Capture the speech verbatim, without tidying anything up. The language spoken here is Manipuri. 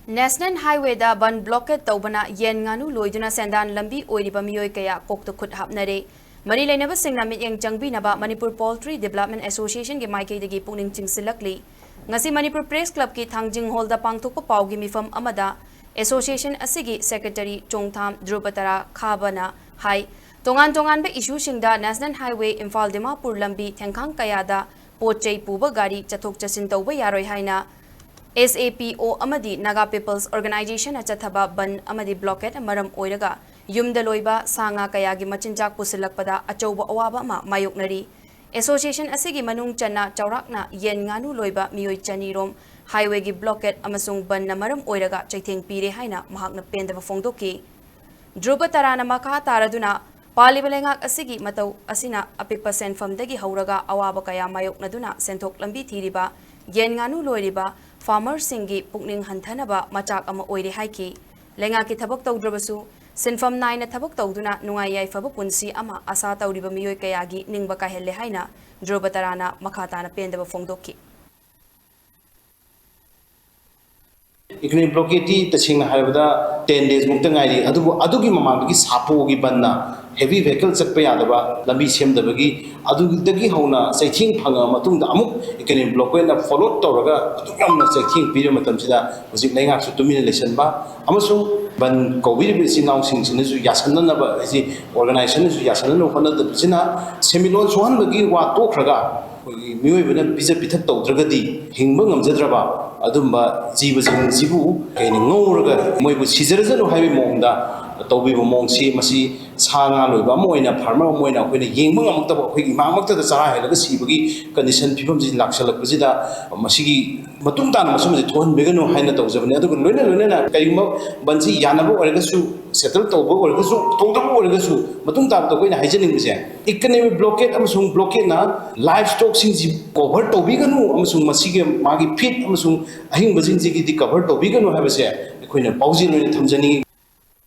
National Highwayꯗ ꯕꯟ blockade ꯇꯧꯕꯅ ꯌꯦꯟ ꯉꯥꯅꯨ ꯂꯣꯏꯗꯨꯅ ꯁꯦꯟꯗꯥꯟ ꯂꯝꯕꯤ ꯑꯣꯏꯔꯤꯕ ꯃꯤꯑꯣꯏ ꯀꯌꯥ ꯀꯣꯛꯇ ꯈꯨꯠ ꯍꯥꯞꯅꯔꯦ꯫ ꯃꯔꯤ ꯂꯩꯅꯕꯁꯤꯡꯅ ꯃꯤꯠꯌꯦꯡ ꯆꯪꯕꯤꯅꯕ ꯃꯅꯤꯄꯨꯔ Poultry Development Associationꯒꯤ ꯃꯥꯏꯀꯩꯗꯒꯤ ꯄꯨꯛꯅꯤꯡ ꯆꯤꯡꯁꯤꯜꯂꯛꯂꯤ꯫ ꯉꯁꯤ ꯃꯅꯤꯄꯨꯔ Press Clubꯀꯤ ꯊꯥꯡꯖꯤꯡ Hallꯗ ꯄꯥꯡꯊꯣꯛꯄ ꯄꯥꯎꯒꯤ ꯃꯤꯐꯝ ꯑꯃꯗ Association ꯑꯁꯤꯒꯤ Secretary ꯆꯣꯡꯊꯥꯝ ꯙ꯭ꯔꯨꯕ ꯇꯔꯥ ꯈꯥꯕꯅ ꯍꯥꯏ, ꯇꯣꯉꯥꯟ ꯇꯣꯉꯥꯟꯕ issueꯁꯤꯡꯗ National Highway ꯏꯝꯐꯥꯜ ꯗꯤꯃꯥꯄꯨꯔ ꯂꯝꯕꯤ ꯊꯦꯡꯈꯥꯡ ꯀꯌꯥꯗ ꯄꯣꯠ ꯆꯩ ꯄꯨꯕ ꯒꯥꯔꯤ ꯆꯠꯊꯣꯛ ꯆꯠꯁꯤꯟ ꯇꯧꯕ ꯌꯥꯔꯣꯏ ꯍꯥꯏꯅ SAPO ꯑꯃꯗꯤ Naga People's Organizationꯅ ꯆꯠꯊꯕ ꯕꯟ ꯑꯃꯗꯤ blockade ꯃꯔꯝ ꯑꯣꯏꯔꯒ ꯌꯨꯝꯗ ꯂꯣꯏꯕ ꯁꯥ ꯉꯥ ꯀꯌꯥꯒꯤ ꯃꯆꯤꯟꯖꯥꯛ ꯄꯨꯁꯤꯜꯂꯛꯄꯗ ꯑꯆꯧꯕ ꯑꯋꯥꯕ ꯑꯃ ꯃꯥꯌꯣꯛꯅꯔꯤ꯫ Association ꯑꯁꯤꯒꯤ ꯃꯅꯨꯡ ꯆꯟꯅ ꯆꯥꯎꯔꯥꯛꯅ ꯌꯦꯟ ꯉꯥꯅꯨ ꯂꯣꯏꯕ ꯃꯤꯑꯣꯏ ꯆꯅꯤ ꯔꯣꯝ highwayꯒꯤ blockade ꯑꯃꯁꯨꯡ ꯕꯟꯅ ꯃꯔꯝ ꯑꯣꯏꯔꯒ ꯆꯩꯊꯦꯡ ꯄꯤꯔꯦ ꯍꯥꯏꯅ ꯃꯍꯥꯛꯅ ꯄꯦꯟꯗꯕ ꯐꯣꯡꯗꯣꯛꯈꯤ꯫ ꯙ꯭ꯔꯨꯕ ꯇꯔꯥꯅ ꯃꯈꯥ ꯇꯥꯔꯗꯨꯅ, ꯄꯥꯜꯂꯤꯕ ꯂꯩꯉꯥꯛ ꯑꯁꯤꯒꯤ ꯃꯇꯧ ꯑꯁꯤꯅ ꯑꯄꯤꯛꯄ ꯁꯦꯟꯐꯝꯗꯒꯤ ꯍꯧꯔꯒ ꯑꯋꯥꯕ ꯀꯌꯥ ꯃꯥꯌꯣꯛꯅꯗꯨꯅ ꯁꯦꯟꯊꯣꯛ ꯂꯝꯕꯤ ꯊꯤꯔꯤꯕ ꯌꯦꯟ ꯉꯥꯅꯨ ꯂꯣꯏꯔꯤꯕ farmerꯁꯤꯡꯒꯤ ꯄꯨꯛꯅꯤꯡ ꯍꯟꯊꯅꯕ ꯃꯆꯥꯛ ꯑꯃ ꯑꯣꯏꯔꯦ ꯍꯥꯏꯈꯤ꯫ ꯂꯩꯉꯥꯛꯀꯤ ꯊꯕꯛ ꯇꯧꯗ꯭ꯔꯕꯁꯨ ꯁꯤꯟꯐꯝ ꯅꯥꯏꯅ ꯊꯕꯛ ꯇꯧꯗꯨꯅ ꯅꯨꯡꯉꯥꯏ ꯌꯥꯏꯐꯕ ꯄꯨꯟꯁꯤ ꯑꯃ ꯑꯁꯥ ꯇꯧꯔꯤꯕ ꯃꯤꯑꯣꯏ ꯀꯌꯥꯒꯤ ꯅꯤꯡꯕ ꯀꯥꯏꯍꯜꯂꯦ ꯍꯥꯏꯅ ꯙ꯭ꯔꯨꯕ ꯇꯔꯥꯅ ꯃꯈꯥ ꯇꯥꯅ ꯄꯦꯟꯗꯕ ꯐꯣꯡꯗꯣꯛꯈꯤ꯫ Economic blockadeꯇꯤ ꯇꯁꯦꯡꯅ ꯍꯥꯏꯔꯕꯗ ten daysꯃꯨꯛꯇ ꯉꯥꯏꯔꯤ꯫ ꯑꯗꯨꯕꯨ ꯑꯗꯨꯒꯤ ꯃꯃꯥꯡꯗꯒꯤ SAPOꯒꯤ ꯕꯟꯅ heavy vehicle ꯆꯠꯄ ꯌꯥꯗꯕ ꯂꯝꯕꯤ ꯁꯦꯝꯗꯕꯒꯤ, ꯑꯗꯨꯗꯒꯤ ꯍꯧꯅ ꯆꯩꯊꯦꯡ ꯐꯪꯉꯕ ꯃꯇꯨꯡꯗ ꯑꯃꯨꯛ economic blockadeꯅ follow ꯇꯧꯔꯒ ꯑꯗꯨꯛ ꯌꯥꯝꯅ ꯆꯩꯊꯦꯡ ꯄꯤꯔꯕ ꯃꯇꯝꯁꯤꯗ ꯍꯧꯖꯤꯛ ꯂꯩꯉꯥꯛꯁꯨ ꯇꯨꯃꯤꯟꯅ ꯂꯩꯁꯟꯕ ꯑꯃꯁꯨꯡ ꯕꯟ ꯀꯧꯕꯤꯔꯤꯕ ꯏꯆꯤꯟ ꯏꯅꯥꯎꯁꯤꯡꯁꯤꯅꯁꯨ ꯌꯥꯁꯟꯅꯅꯕ, ꯍꯥꯏꯗꯤ organizationꯅꯁꯨ ꯌꯥꯁꯟꯅꯅꯕ ꯍꯣꯠꯅꯗꯕꯁꯤꯅ ꯁꯦꯟꯃꯤꯠꯂꯣꯟ ꯁꯣꯛꯍꯟꯕꯒꯤ ꯋꯥ ꯇꯣꯛꯈ꯭ꯔꯒ ꯑꯩꯈꯣꯏꯒꯤ ꯃꯤꯑꯣꯏꯕꯅ ꯄꯤꯖ ꯄꯤꯊꯛ ꯇꯧꯗ꯭ꯔꯒꯗꯤ ꯍꯤꯡꯕ ꯉꯝꯖꯗ꯭ꯔꯕ ꯑꯗꯨꯝꯕ ꯖꯤꯕꯁꯤꯡꯁꯤꯕꯨ ꯀꯩꯅ ꯉꯧꯔꯒ ꯃꯣꯏꯕꯨ ꯁꯤꯖꯔꯖꯅꯨ ꯍꯥꯏꯕꯒꯤ ꯃꯑꯣꯡꯗ ꯇꯧꯕꯤꯕ ꯃꯑꯣꯡꯁꯤ, ꯃꯁꯤ ꯁꯥ ꯉꯥ ꯂꯣꯏꯕ ꯑꯃ ꯑꯣꯏꯅ, farmer ꯑꯃ ꯑꯣꯏꯅ ꯑꯩꯈꯣꯏꯅ ꯌꯦꯡꯕ ꯉꯝꯃꯛꯇꯕ, ꯑꯩꯈꯣꯏꯒꯤ ꯏꯃꯥꯡꯃꯛꯇꯗ ꯆꯔꯥ ꯍꯦꯜꯂꯒ ꯁꯤꯕꯒꯤ condition, ꯐꯤꯕꯝꯁꯤ ꯂꯥꯛꯁꯜꯂꯛꯄꯁꯤꯗ ꯃꯁꯤꯒꯤ ꯃꯇꯨꯡ ꯇꯥꯅ ꯃꯁꯤꯃꯁꯦ ꯊꯣꯛꯍꯟꯕꯤꯒꯅꯨ ꯍꯥꯏꯅ ꯇꯧꯖꯕꯅꯤ꯫ ꯑꯗꯨꯒ ꯂꯣꯏꯅ ꯂꯣꯏꯅꯅ ꯀꯔꯤꯒꯨꯝꯕ ꯕꯟꯁꯤ ꯌꯥꯅꯕ ꯑꯣꯏꯔꯒꯁꯨ, settle ꯇꯧꯕ ꯑꯣꯏꯔꯒꯁꯨ, ꯇꯧꯗꯕ ꯑꯣꯏꯔꯒꯁꯨ, ꯃꯇꯨꯡ ꯇꯥꯕꯗ ꯑꯩꯈꯣꯏꯅ ꯍꯥꯏꯖꯅꯤꯡꯕꯁꯦ, economic blockade ꯑꯃꯁꯨꯡ blockade ꯅ livestockꯁꯤꯡꯁꯤ cover ꯇꯧꯕꯤꯒꯅꯨ ꯑꯃꯁꯨꯡ ꯃꯁꯤꯒꯤ ꯃꯥꯒꯤ feed ꯑꯃꯁꯨꯡ ꯑꯍꯤꯡꯕꯁꯤꯡꯁꯤꯒꯤꯗꯤ cover ꯇꯧꯕꯤꯒꯅꯨ ꯍꯥꯏꯕꯁꯦ ꯑꯩꯈꯣꯏꯅ ꯄꯥꯎꯖꯦꯜ ꯑꯣꯏꯅ ꯊꯝꯖꯅꯤꯡꯏ꯫